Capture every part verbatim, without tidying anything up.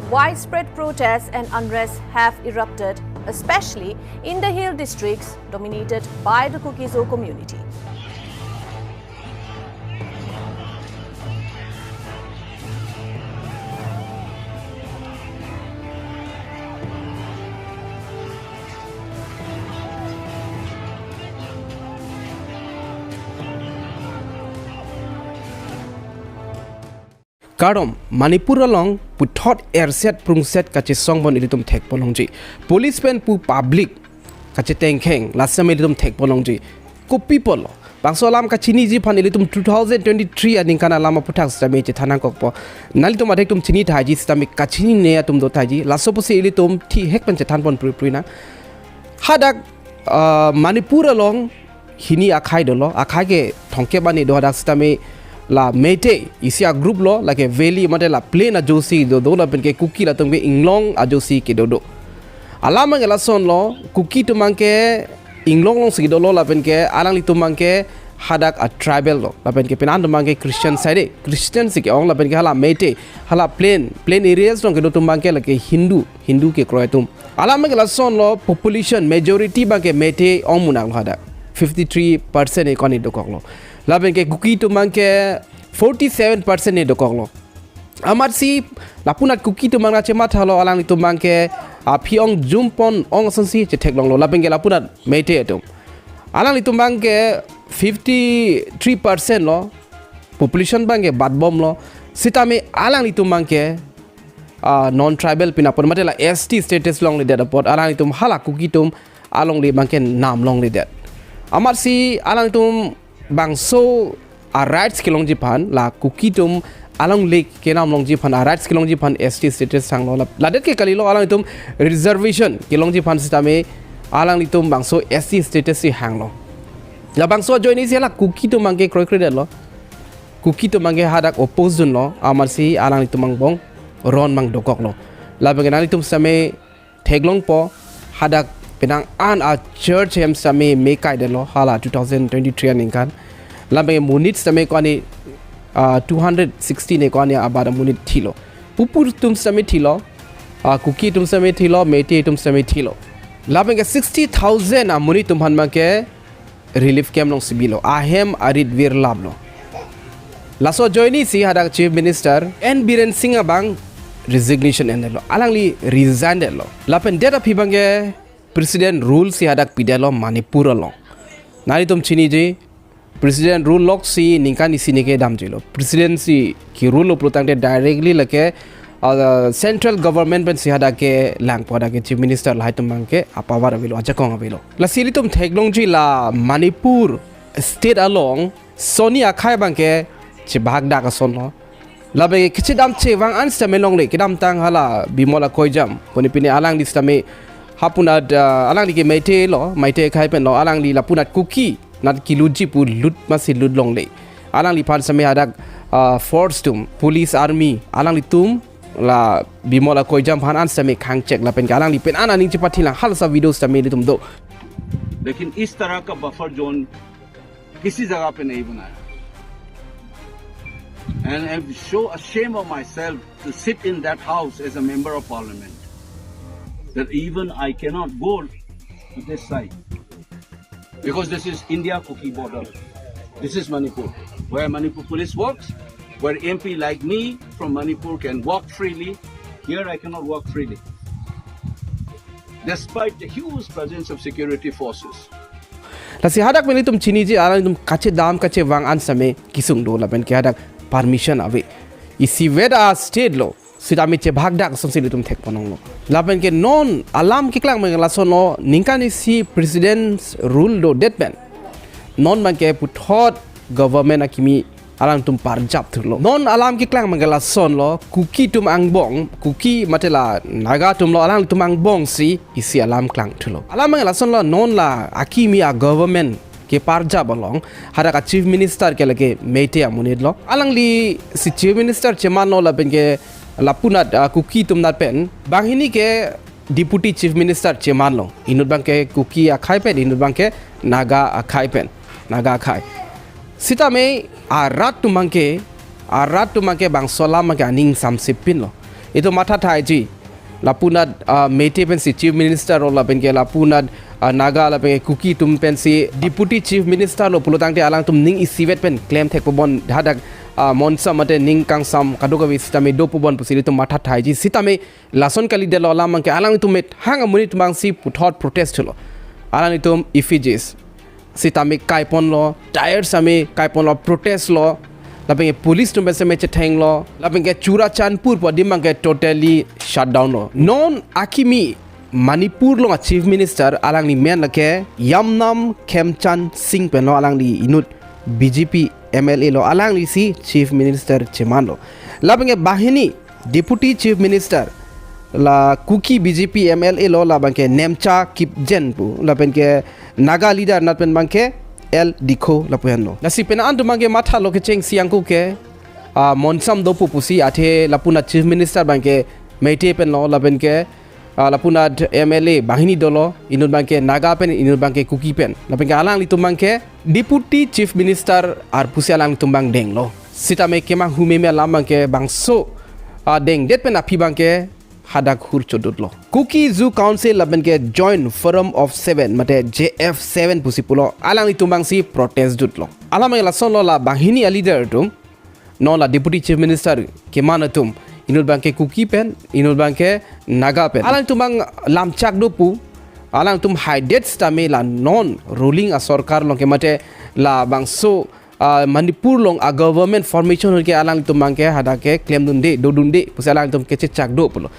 Widespread protests and unrest have erupted, especially in the hill districts dominated by the Kuki-Zo community. Kardom, Manipur along puthot erset prungset kachesong bon ilitum thekpon longji. Police pen pu public kachetengkheng, lasi ilitum thekpon longji. Kopi apotlo? Bangso alam kachiniji aphan ilitum two thousand twenty-three aningkan alam aphuthak sitame chethan nangkokpo. Nanglitum adhek atum chini thaiji sitame kachinine atum do thaiji. Laso pusi ilitum thihek pen chethanpon prui prui nang. Hadak, ah, Manipur along hini akhai dolo, akhai kethom kep ani do hadak sitame la Meitei, isi a-group lo, lake valley mate la plain ajosi do, do lapen ke Kuki latum ke inglong ajosi kedo do. Alam abangke lasonlo, Kuki atum abangke inglong alongsi dolo lapen ke alanglitum abangke hadak a-tribal lo, lapen ke penan atum abangke Christian side, Christian si ke-ong lapen ke hala Meitei, hala plain, plain areas along kedo atum abangke lake Hindu, Hindu kekroi atum. Alam abangke lasonlo, population majority abangke Meitei ong munak lo hadak. Fifty-three percent e koni dokoklo. Lapen ke Kuki atum abangke forty-seven percent e dokoklo. Amatsi lapunat Kuki atum abang chemathalo, alanglitum abangke aphi ong jumpon ong asonsi chetheklonglo. Lapen ke lapunat Meitei atum. Alanglitum abangke fifty-three percent lo. Population abangke batbomlo. Sitame alanglitum abangke, ah, non-tribal pinapon mate la S T status longledet apot alanglitum hala Kuki atum alongle abangke nam longledet. Amatsi alanglitum bangso a-rights kelongji aphan, la Kuki atum alongle kenam longji aphan, a-rights kelongji aphan S T status hanglo. La, ladet ke kalilo, alanglitum reservation kelongji aphan sitame alanglitum bangso S T status si hanglo. La bangso ajoinesi hala Kuki atum abangke kroikredetlo. Kuki atum abangke hadak oppose dunlo, amatsi alanglitum angbong ron abang dokoklo. Lapen ke nanglitum sitame theklongpo, hadak penang an a-church hem sitame me kaidetlo hala two thousand twenty-three aningkan. Lapen ke monit sitame koni, ah, two hundred sixty ne koni abat amonit thilo. Pu pu atum sitame thilo, ah, Kuki atum sitame thilo, Meitei atum sitame thilo. Lapen ke sixty thousand amonit atum aphan abangke relief camp alongsi bilo, ahem arit virlaplo. Laso ajoinesi hadak Chief Minister N Biren Singh abang resignation endetlo, alangli resign detlo. Lapen det aphi abangke President rule si hadak pidetlo Manipur along. Nanglitum chiniji, President rule loksi ningkan isi ne kedamjilo. President si kerule lo pulotangte directly lake, ah, central government pensi hadak kelangpo, hadak ke Chief Minister lahai atum abangke a-power avelo, ajakong avelo. Lasi ilitum theklongji la Manipur state along soni akhai abangke chebahak dak asonlo. Lapen ke kachedam chevang an sitame longle, kedamtang hala Bimol Akoijam, poni pini alangli sitame hapunat, ah, alangli ke Meitei lo, Meitei akhai pen lo, alangli lapunat Kuki nat kelutji pu lut masi lut longle. Alangliphan sitame hadak, ah, force atum, police, army, alanglitum la Bimol Akoijam aphan an sitame khangchek lapen ke alangli pen an aning chepathilang, halasa video sitame ilitum do. लेकिन इस तरह का buffer zone किसी जगह पे नहीं बनाया। And I'm so ashamed of myself to sit in that house as a member of parliament, that even I cannot go to this side, because this is India Kuki border. This is Manipur, where Manipur police works, where M P like me from Manipur can walk freely. Here I cannot walk freely, despite the huge presence of security forces. Lasi hadak pen ilitum chiniji, alanglitum kachedam kachevang an sitame kesung do lapen ke hadak permission ave. Isivet a-state lo sitame chebahak dak asonsi ilitum thekpon longlo. Lapen ke non alam keklang abang lasonlo, ningkan isi President's rule dodet pen non abangke puthot government akimi alangtum parjap thulo. Non alam keklang abangke lasonlo, Kuki atum angbong, Kuki mate la Naga atum lo, alangtum angbong si isi alam klang thulo. Alam abangke lasonlo, non la akimi a-government keparjap along, hadak a-Chief Minister ke lake Meitei amonit lo. Alangli si Chief Minister chemanlo lapen ke lapunat, ah, Kuki atum nat pen banghini ke Deputy Chief Minister chemanlo. Inut abangke Kuki akhai pen, inut abangke Naga akhai pen, Naga akhai. Sitame arat atum abangke, arat atum abangke bangso alam abangke aning samsip pinlo. Itum matha thaiji. Lapunat, ah, Meitei pensi Chief Minister lo, lapen ke lapunat, ah, Naga lapen ke Kuki atum pensi Deputy Chief Minister lo pulotangte alangtum ning isivet pen klemthek pobon hadak, ah, monsam mate ning kangsam kadokave sitame do pobon pusi itum matha thaiji. Sitame lason kalidetlo, alam abangke alangtum methang amonit abangsi puthot protest thulo. Alanglitum effigies sitame kaiponlo, tyre sitame kaiponlo, protest lo, lapen ke police atum pen sitame chethenglo, lapen ke Churachandpur pu adim abangke totally shutdown lo. Non akimi Manipur along a Chief Minister alangli men lake Yamnam Khemchand Singh penlo, alangli inut B J P M L A lo, alanglisi Chief Minister chemanlo. Lapen ke banghini Deputy Chief Minister la Kuki B J P M L A lo, labangke Nemcha Kipgen pu, lapen ke Naga leader anat pen abangke L Dikho lapu henlo. Lasi penang atum abangke mathalo kechengsi angku ke, ah, monsam dopo pusi, athe lapunat Chief Minister abangke Meitei penlo, lapen ke, ah, lapunat M L A banghini dolo, inut abangke Naga pen, inut abangke Kuki pen. Lapen ke alanglitum abangke Deputy Chief Minister arpusi alanglitum abang denglo. Sitame kemanghu meme alam abangke bangso, ah, dengdet pen aphi abangke hadak hur chodutlo. Kuki Zo Council lapen ke Joint Forum of Seven mate J F seven pusi pulo, alanglitum abangsi protest jutlo. Alam abang lasonlo, la banghini a leader atum, non la Deputy Chief Minister keman atum, inut abangke Kuki pen, inut abangke Naga pen. Alangtum abang lamchak do pu, alangtum haidet sitame la non ruling a sorkar along ke mate labangso, ah, Manipur along a government formation ahut ke alangtum abangke hadak ke klemdunde, dodunde pusi alangtum kechechak do pulo.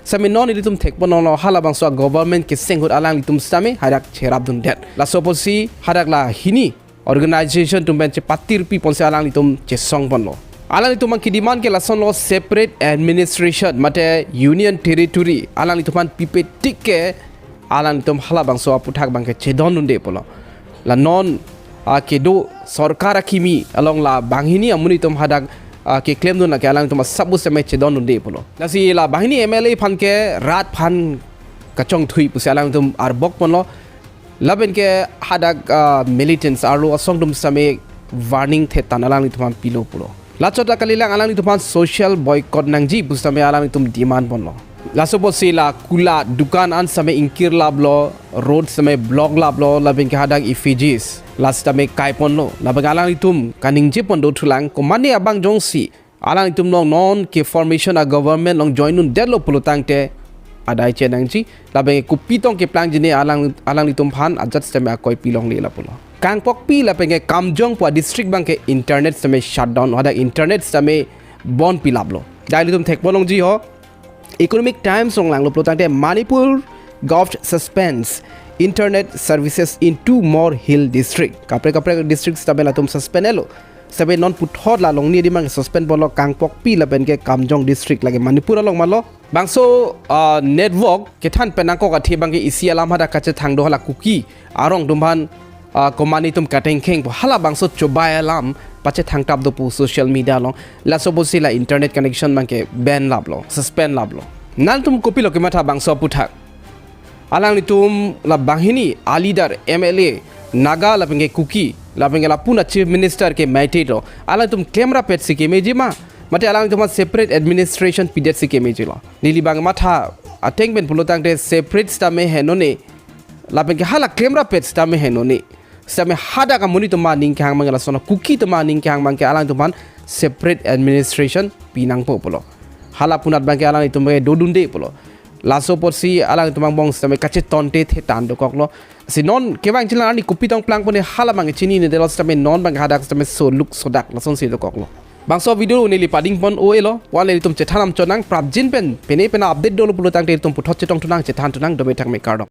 Sitame non ilitum thekponlo, halabangso a government keseng ahut alangtum sitame hadak cherapdundet. Laso apotsi hadak la hini organization atum pen chepatirpi ponsi alanglitum chesongponlo. Alanglitum abang kedemand ke lasonlo, separate administration mate union territory alanglitum aphan pipe tik ke alanglitum halabangso aputhak abangke chedondunde pulo. La non, ah, kedo sorkar akimi along la banghini amonit atum hadak, ah, keklemdun lake alanglitum asap sitame chedondunde pulo. Lasi la banghini M L A aphan ke rat aphan kachongthui pusi alanglitum arbokponlo. Lapen ke hadak, ah, militants arlo asong atum sitame warning thetan alanglitum aphan pilo pulo. Lachot ta kalilang, alanglitum aphan social boycott nangji pu sitame alanglitum demand ponlo. Laso apotsi la kula dukan an sitame ingkirlaplo, road sitame blocklaplo, lapen ke hadak effigies la sitame kaiponlo. Lapen ke alanglitum kaningjepon dothulang, komane abang jongsi alanglitum along non ke formation a government along join-undetlo pulotangte adai chenangji, lapen ke kopi tong keplangji ne alang, alanglitum aphan ajat sitame akoi pilongle lapulo. Kangpokpi lapen ke Kamjong pu a district abangke internet sitame shutdown, hadak internet sitame bon pilaplo. Dai ilitum thekponlongji ho, Economic Times along langlo pulotangte Manipur govt suspends internet services in two more hill district. Kaprek kaprek district sitame latum suspend etlo. Sitame non puthot la along ni di mang suspend ponlo, Kangpokpi lapen ke Kamjong district, lake Manipur along malo. Bangso, ah, network kethan pen nangkok athe abangke isi alam hadak kachethang do, hala Kuki arong atum aphan, ah, komane atum katengkheng pu halabangso chobai alam pachethangtap do pu social media along. Laso apotsi la internet connection abangke ban laplo, suspend laplo. Nangtum kopilo kematha bangso aputhak? Alanglitum la banghini a leader M L A Naga lapen ke Kuki, lapen ke lapu a Chief Minister ke Meitei to, alanglitum klemrap-etsi kemeji ma, mate alanglitum aphan separate administration pidetsi kemejilo? Neli abang matha ateng pen pulotangte separate sitame henone, lapen ke hala klemrap-et sitame henone. Sitame hadak amonit atum aning kehang abangke, lason a Kuki atum aning kehang abangke alanglitum aphan separate administration pinangpo pulo. Hala punat abangke alanglitum abangke dodunde pulo. Laso apotsi alanglitum angbong sitame kachetonte thetan dokoklo. Si non kevang chilang arni kopi tong plangpon, hala abangke chininedetlo, sitame non abangke hadak sitame soluk sodak lasonsi dokoklo. Bangso video neli padingpon o elo, wan ilitum chethan amchonang, prapjin pen pene pena update dolo pulotangte ilitum puthot chetongthunang, chethanthu nang, dome thakme, kardom.